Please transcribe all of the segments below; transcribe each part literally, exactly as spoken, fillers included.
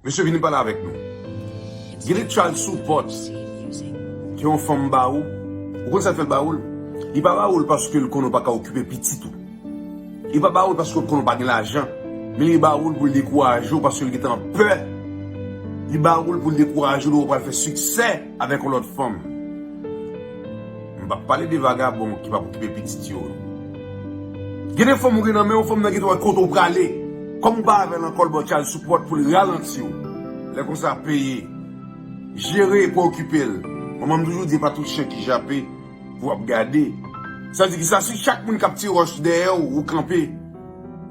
Mesye, vini pale avèk nou. Gen de child support ke yon fanm ba ou. Ou konn sa l fè l ba ou l? Li pa ba ou l paske l konnen w pa ka okipe pitit ou. Li pa ba ou l paske l konnen w pa gen lajan. Men li ba ou l pou l dekouraje w paske l gentan pè. Li ba ou l pou l dekouraje w lè w pral fè siksè avèk yon lòt fanm. M p ap pale de vagabon ki p ap okipe pitit yo. Gen de fanm ou gen nan men w, fanm nan gentan wè kote w prale. Kòm ou pa avè l ankò, l ba w child support pou l ralanti w. Lè konsa, peye. Jere, pa okipe l. Manman m toujou di, pa tout chen ki jape pou w ap gade. Sa di ki sa, si chak moun k ap tire wòch dèyè w, ou kanpe.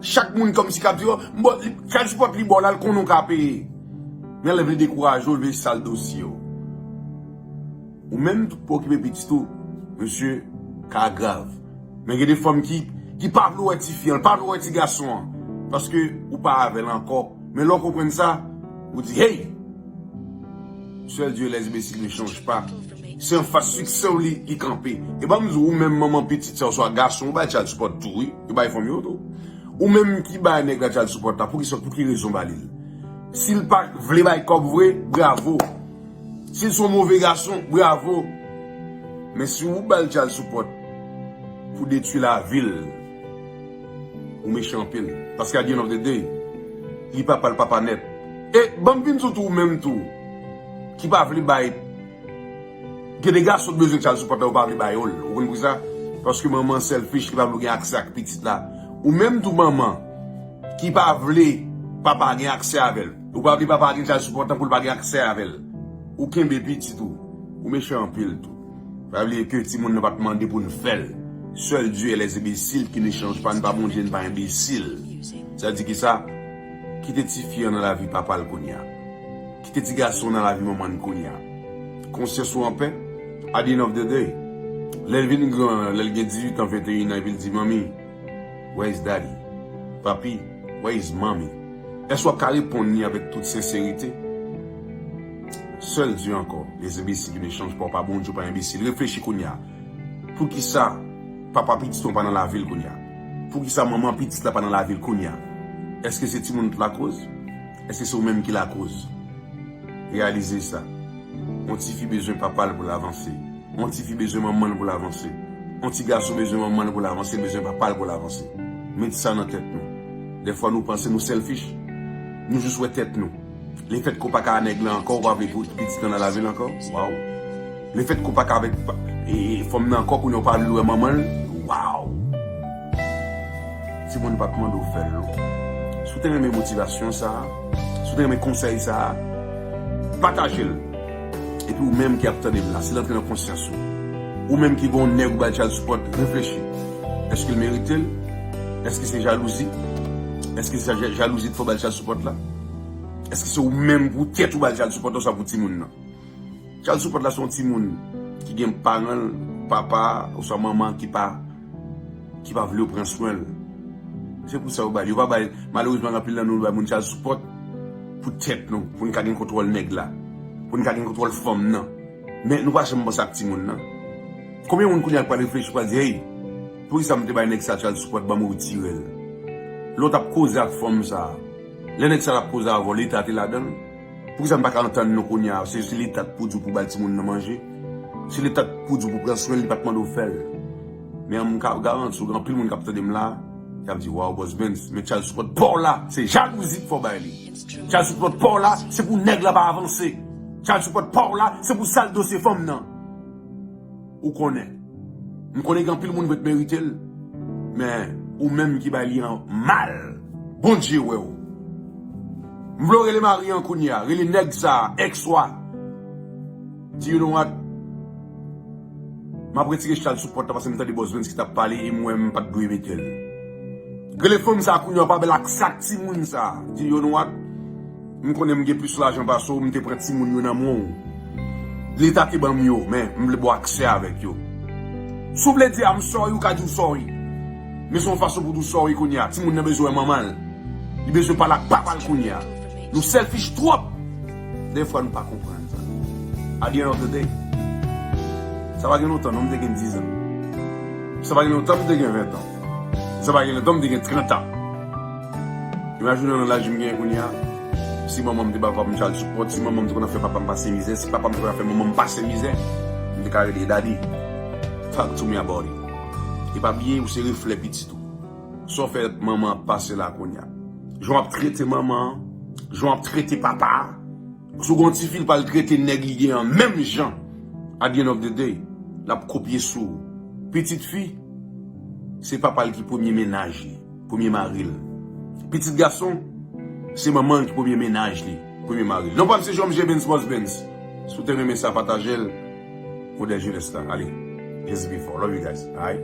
Chak moun kòmsi k ap di, "Oh, m ba w, li, child support li ba w la, l konnen w ka peye." Men lè vle dekouraje w, l vle sal dosye w. Ou menm tou pou okipe pitit ou, mesye, ka grav. Men gen de fanm ki, ki pa vle wè tifi an, pa vle wè ti gason an, paske ou pa avè l ankò. Men lè w konprann sa, ou di, "Hey! Seul Dieu les imbéciles ne change pas." Se anfas siksè w li, li kanpe. E ban m di w, ou menm manman pitit sa, oswa gason, ou bay child support tou, wi. Yo bay fanm yo tou. Ou menm ki bay nèg la child support la, pou ki, pou ki rezon w ba li l? Si l pa vle bay kòb vre, bravo. Si l se yon move gason, bravo. Men si ou ba l child support pou detwi lavi l, ou mechan anpil. Paske at the end of the day, li papa l papa nèt. E ban m vin sou tou ou menm tou, ki pa vle bay, gen de gason ki bezwen child support la, ou pa vle ba yo l. Ou konn poukisa? Paske manman selfish, li pa vle w gen aksè ak pitit la. Ou menm tou manman, ki pa vle papa gen aksè avè l. Ou pa vle papa gen child support lan pou l pa gen aksè avè l. Ou kenbe pitit ou. Ou mechan anpil tou. Pa bliye ke timoun nan pa t mande pou n fè l. Seul Dieu et les imbéciles qui ne changent pas, n pa Bondye, n pa enbesil. Sa di ki sa? Kite tifi an nan lavi papa l kounye a. Kite ti gason nan lavi manman l kounye a. Konsyans ou anpè. At the end of the day, lè l vin gran, lè l gen dizuit an, venteyen an, epi l di, "Manmi, where is daddy? Papi, where is mommy?" Èske w ap ka reponn li avèk tout senserite? Seul Dieu encore, les imbéciles qui ne changent pas, pa Bondye, pa enbesil. Reflechi kounye a. Poukisa papa pitit ou pa nan lavi l kounye a? Poukisa manman pitit la pa nan lavi l kounye a? Èske se timoun ki lakoz? Èske se ou menm ki lakoz? Reyalize sa. Yon tifi bezwen papa l pou l avanse. Yon tifi bezwen manman l pou l avanse. Yon ti gason bezwen manman l pou l avanse, bezwen papa l pou l avanse. Met sa nan tèt nou. Dèfwa nou panse nou selfish. Nou jis wè tèt nou. Lefètke w pa ka a nèg la ankò, ou pa vle pou pitit lan nan lavi l ankò. Waw. Lefètke w pa ka avèk pa- e, e, fanm nan ankò, kounye a w pa vle wè manman l. Waw. Timoun pa t mande w fè l non. Si w te renmen motivasyon sa a, si w te renmen konsèy sa a, pataje l. Epi ou menm ki ap tande m la, si l antre nan konsyans ou, ou menm ki gen yon nèg ou bay child support, reflechi. Èske l merite l? Èske se jalouzi? Èske se ja- jalouzi k fè w bay child support la? Èske se ou menm pou tèt ou bay child support la, oswa pou timoun nan? Child support la se yon timoun ki gen paran l, papa oswa manman ki pa, ki pa vle yo pran swen l. Se pou sa yo bay. Yo pa bay, malerezman, gen anpil nan nou, nou bay moun child support pou tèt nou, pou n ka gen kontwòl nèg la, pou n ka gen kontwòl fanm nan. Men nou pa janm panse ak timoun nan. Konbyen moun kounye a k pral reflechi, pral di, "Hey, poukisa m te bay nèg sa child support, ban m retire l?" Lè w t ap koze ak fanm sa a, lè nèg sa t ap koze avè w, Leta te ladan l? Poukisa m pa ka antann nou kounye a? Se, se Leta k pou di w pou bay timoun nan manje. Se Leta k pou di w pou pran swen l, li pa t mande w fè l. Men m ka garanti w, gen anpil moun k ap tande m la, y ap di, "Waw, Boss Benz, men child support pa w la, se jalouzi k fè w bay li. Child support pa w la, se pou nèg la pa avanse. Child support pa w la, se pou sal dosye fanm nan." Ou konnen. M konnen gen anpil moun pou t merite l. Men, ou menm ki bay li an mal, Bondye wè w. M vle w rele mari an kounye a, rele nèg sa a, èks ou a. Di, "You know what? M ap retire child support la paske m tande Boss Benz ki t ap pale e m wè m pa t dwe mete l." Rele fanm sa a kounye a, w pa ba l aksè ak timoun sa a. Di, "You know what? M konnen m gen plis lajan pase w, m te pran timoun yo nan men w. Leta te ban m yo, men m vle ba w aksè avèk yo." Si w vle di, "I'm sorry," ou ka di w sorry. Men se yon fason pou di w sorry kounye a. Timoun nan bezwen wè manman l. Li bezwen pale ak papa l kounye a. Nou selfish twòp. Dèfwa nou pa konprann sa. At the end of the day, sa pa gen lontan, non, m te gen diz an. Sa pa gen lontan, m te gen ven an. Sa pa gen lontan, m te gen trant an. Imajine w nan laj m genyen kounye a. Si manman m te ba papa m child support, si manman m te konn ap fè papa m pase mizè, si papa m te konn ap fè manman m pase mizè, m te ka rele daddy. Talk to me about it. E pa bliye, ou se reflè pitit ou. Sa w fè manman ap pase la kounye a. Jan w ap trete manman an, jan w ap trete papa a. Si w gen yon tifi, l pral trete nèg li gen an menm jan. At the end of the day, l ap kopye sou ou. Pitit fi, se papa l ki premye mennaj li, premye mari l. Pitit gason, se manman l ki premye mennaj li, premye mari l. Non pa m se Jean Michel Benz Boss Benz. Si w te renmen sa, pataje l. Modèl jenès la. Ale. Just before. Love you guys. Alright?